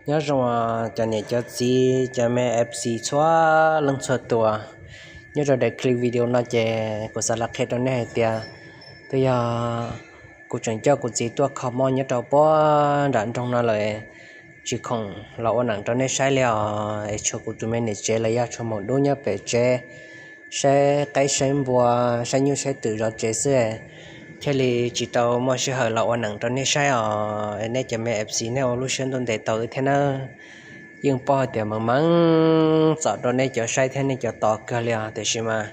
Nyob zoo cov niam cov txiv cov me F C txhua leej txhua tus. Nyob rau daim clip video no ces kuv xav los qhia rau nej hais tias twb yog kuv tseem coj kuv txiv tuaj kho mob nyob rau puag nram nroog no lawm, tsis khoom los ua neem rau nej saib li os. Es tshuav kuv tus me niam tsev los yog tshuav maum dub nyob pem tsev saib qaib saib npua, saib nyuj saib twm zov tsev xwb, thiaj li tsis tau muaj sij hawm los ua neem rau nej saib os. Nej cov me F C nej ua lub siab ntuj ntev tau wb thiab nawb. Yeej paub hais tias meej meej txom rau nej cov saib thiab nej cov tos kawg li os, tiam sis mas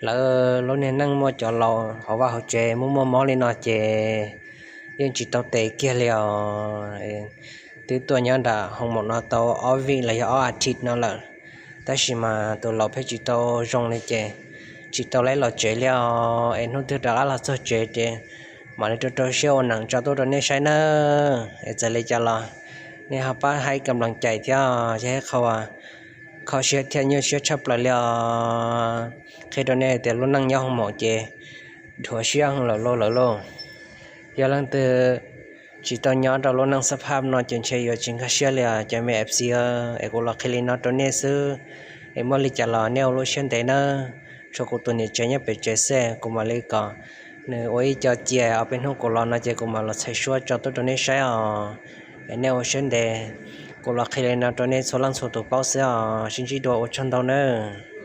lawv lub niag neej muaj cov laus hauv vaj hauv tsev muaj muaj mob li no ces yeej tsis tau tes kiag li os. Twb tuaj nyob nram hoo maum no tau ob vij los yog ob a thiv no lawm, tab sis mas tus laus pheej tsis tau zoo li ces tsis tau laib los tsev li os. Es hnub twg rov qab los txog tsev ces mam li rau rau siab ua neem tso tuaj rau nej saib nawb. Es txawm li cas los nej ho pab hais kam loos cais thiab, yog ib qho uas kho siab thiab nyuaj siab tshaj plaws li os. Qhia rau nej tias lub neej nyob hoo maum ces dhuav siab lawm lauj lawm lauj. Yog leej twg tsis tau nyob rau lub neej xab phaj no ces ntshe yuav tsis nkag siab li os cov me F C. Es kuv los qhia li no rau nej xwb, es muaj li cas los nej ua lub siab ntev nawb. Tshuav kuv tus niam tsev nyob pem tsev xwb, kuv mam li kom nws ua ib co cia, ob peb hnub kuv los no ces kuv mam los txhais suab tso tuaj rau nej saib os. Es nej ua siab ntev, kuv los qhia li no rau nej txhua leej txhua tus paub xwb os. Sib ntsib dua, ua tsaug ntau nawb.